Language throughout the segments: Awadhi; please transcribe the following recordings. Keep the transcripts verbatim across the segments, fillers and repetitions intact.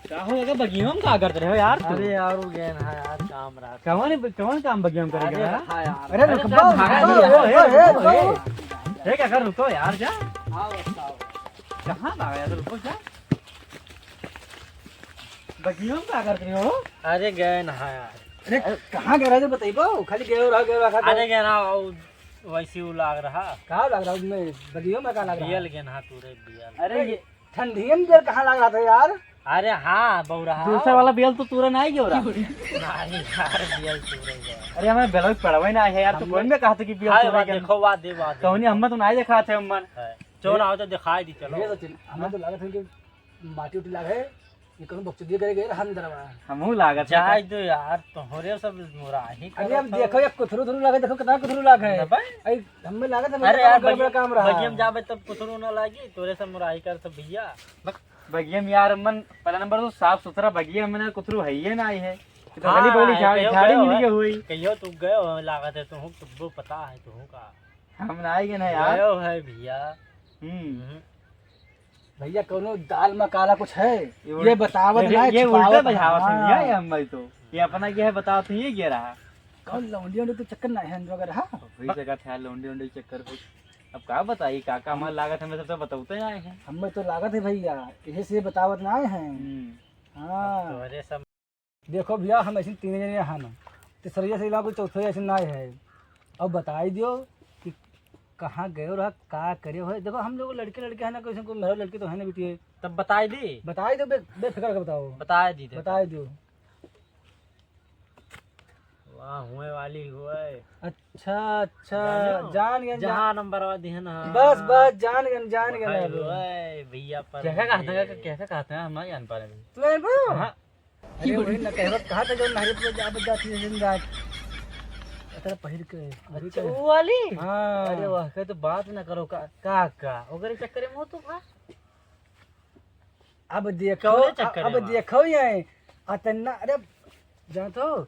का हो, अगर बगिया में का करत रहे हो यार तू? अरे यार, वो गए ना यार, काम रहा। कौन, कौन काम बगिया में करे अरे गया? रहा यार। अरे अरे रुक, चल, रुक, भाग रुक, जा। रुक, रुक, रुक, रुक। ए, काका, रुको यार, जा। आओ, आओ। कहाँ भागा यार, रुको, जा। बगिया में का करत रहे हो? अरे गए ना यार। अरे कहाँ गए रहे, बताइबो? खाली गए रहा, गए रहा, अरे गए ना, वो वैसे वो लाग रहा। का लाग रहा उसमें? बगिया में का लाग रहा? बियल गए ना, तू रे बियल। अरे ये ठंडियन बेर कहाँ लाग रहा था यार? अरे हाँ, बौरा, हाँ। दूसरा वाला बेल तो तूरा नहीं गयो रहा। नहीं यार, बेल तूरा गया। अरे हमें बेल पड़वा ही ना है यार, तो हमने कौन में कहा था कि बेल हाय, तूरा वाह, गया? देखो, वाह, दे, वाह, दे। तो उन्हें हमें तो नहीं देखा थे अम्मन। है। चलो आओ तो दिखाई दी, चलो। ये तो चिन-, हमें तो लागत है कि माटी उटी लाग है, ये कहूँ बकचोदी करे गए हम दरवा। हमहू लागत है जाए का? दो यार, तोहरे सब मुराही अरे करो अब तो। देखो, ये कुथरू उथरू लागे, देखो कितना कुथरू लाग है। ना भाई। अरे हमें लागत है अरे यार, बड़ा बगिया, काम रहा। बगिया में जाबे तब कुथरू ना लागी, तोरे सब मुराही कर सब भैया। बस, बगिया में यार, मन, पहला नंबर तो साफ सुथरा बगिया में ना, कुतरू है ही ना, आई है। ये तो हाँ, गली बगली झाड़, कहियो झाड़ी गयो मिल है। गई हुई। कहियो तू गयो है, लागत है, तुहू, तुमको पता है, तुहू का। हम ना आई गए ना यार। गयो है भैया। हम्म। हम्म। भैया, कौनो दाल में काला कुछ है? ये उल्ट-, ये बतावत ये, ना है, ये छुपावत उल्टा है। बजावत है हाँ। भैया, ये हम भाई तो। ये अपना क्या है, बताओ तो ये क्या रहा? कौन लौंडी वौंडी के चक्कर ना है, अंदर वगैरह? हो ही सकत है, लौंडी वौंडी के चक्कर हो। अब का बताई, काका, हमार लागत है, हमें सबसे बतौते आए हैं। हमें तो लागत है भैया, यही से बतावत ना आए हैं। हम्म। हाँ। अब तोहरे सब देखो भैया, हम ऐसे तीन जने हैं ना, तीसरे से इलावा कोई चौथे ऐसे ना है। अब बताई दियो कि कहाँ गए रहा, का करे हो। देखो हम लोग लड़के लड़के हैं ना, कोई कोई मेरा लड़की तो है ना बेटी है। तब बताई दी। बताई दो, बे-, बेफिक्र के बताओ। बताई दी, बताई दो। वाह, हुए वाली हुए। अच्छा, अच्छा, जानो? जान गए, जान जहाँ नंबर वा दिहन, हाँ। बस, बस, जान गए, जान गए वही अब। हुए, भैया पर कैसा कहते हैं, ये। कैसा कहते हैं, हम ना जान पा रहे हैं। तू जान पाओ? हाँ। अरे वही ना कहवत कहा था जो नहरी पे जा, जा, जा, जा, जा। अतरा पहिर के, वही अच्छा, के। वो वाली? हाँ। अरे वाह, कहे तो बात ना करो, का, का, का? ओकरे चक्कर में हो तू का? अब देखो, कौने चक्कर अब में बा? देखो ये, अतना, अरे, जानत हो,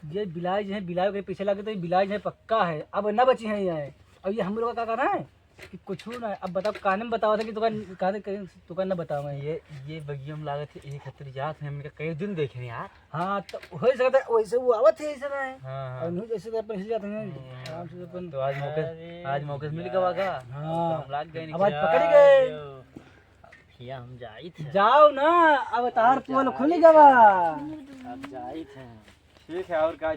ये बिलाई जो है, बिलाई के पीछे लगे तो ये बिलाई जो है पक्का है, अब ना बची है ये। अब ये हम लोग का का करना है कि कुछ ना, अब बताओ, काने में बतावा था कि तुका, काने, काने, तुका ना बतावा है। ये, ये बगिया में लागत है, एक खतरी जात है, हमने कई दिन देखे नहीं यार। हाँ, तो हो सकता है, वैसे वो आवत है, ऐसे ना है। हाँ, हाँ। और नहीं, जैसे तो अपन हिल जाते हैं, हम्म। आराम से अपन तो आज मौके, अरे आज मौके से मिल गवा का? हाँ। तो हम लाग गए अब आज निकल। पकड़ गए। भैया, हम जाइत हैं। जाओ ना, अब तार पोल खुल गवा। अब जाइत हैं। ठीक है, और का?